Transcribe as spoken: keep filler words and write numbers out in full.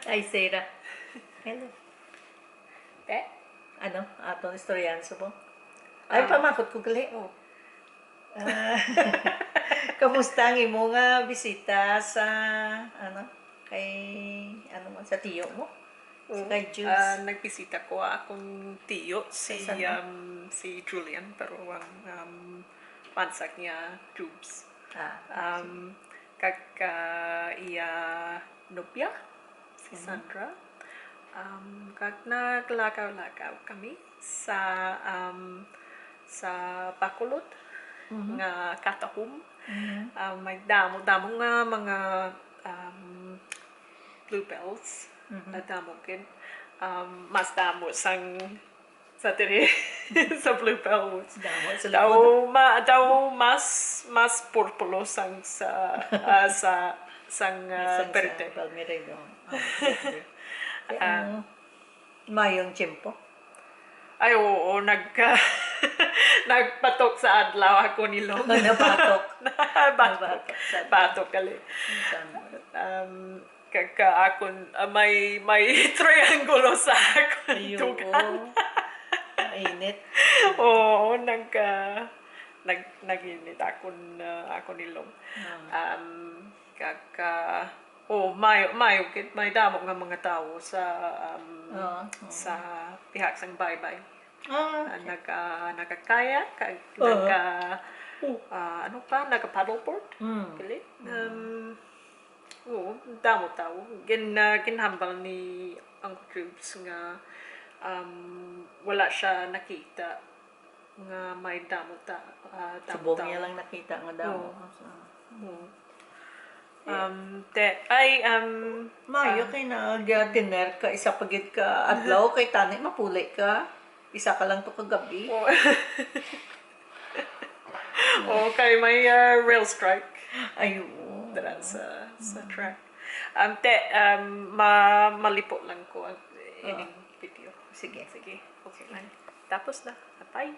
Ay, Sarah. Hello. Te? Ano? Atong istoryahan subong? Ay, Ah. pamakot ko gali. Oh. Ah, kamusta ang imo nga bisita sa, ano, kay, ano man, sa tiyo mo? Sa Mm. kay Jules? Ah, nagbisita ko akong tiyo, si, Saan? um, si Julian, pero ang, um, pansag niya, Jubes. Ah, Um, kag, ah, iya nobya, si Mhm. Sandra. Um, kag naglakaw-lakaw kami sa, um, sa Bacolod Mhm. nga Catahome. Mhm. Um, may damo-damo nga mga, um, bluebells. Mhm. Nga damo gid. Um, mas damo sang sa diri, sa bluebells. Damo sa Daw likod. ma-, daw mas, mas purpulo sang sa, ah, sa, sang, ah, Sang sa verde. Palmyra, no? Ah, verde. Kaya Ah. ang mayong tiyempo. Ay, oo, nagka-, nagbatok sa adlaw akon ilong. Nabatok. Nabatok. Nabatok sa adlaw. Batok, gali. Ang tama. Um, kag ka akon, ah, may, may triangulo sa akon Ay, oo. dugan. Mainit. Oo, nag, ah, nag-, nag-init akon, ah, akon ilong. Ah. Um, kag, ah, oh, may, may, may damo nga mga tawo sa, um, Oo, oo. sa pihak sang baybay. Ah, Ah, okay. nag, ah, nagakaya, kag Oo. nag, ah, Oh. ah, ano pa, nag-paddleboard. Mm. Gali. Mm. Um, oo, damo tawo. Gin-, ah, ginhambal ni Uncle Jubes nga, um, wala siya nakita nga may damo ta-, ah, damo Subong niya tawo. lang nakita nga damo. Oo. So, Oo. Yeah. Um, te, ay, um, Maayo ah, kay nag-dinner ka, isa pa gid ka adlaw, kay tani mapuli ka. Isa ka lang to kagabi. Oo. Oo, kay may, ah, rail strike. Ay, oo. Dira sa, sa Mm. track. Um, te, um, ma-, malipo lang ko ang Ah. ining video. Sige. Sige, okay lang. Tapos na. Bye.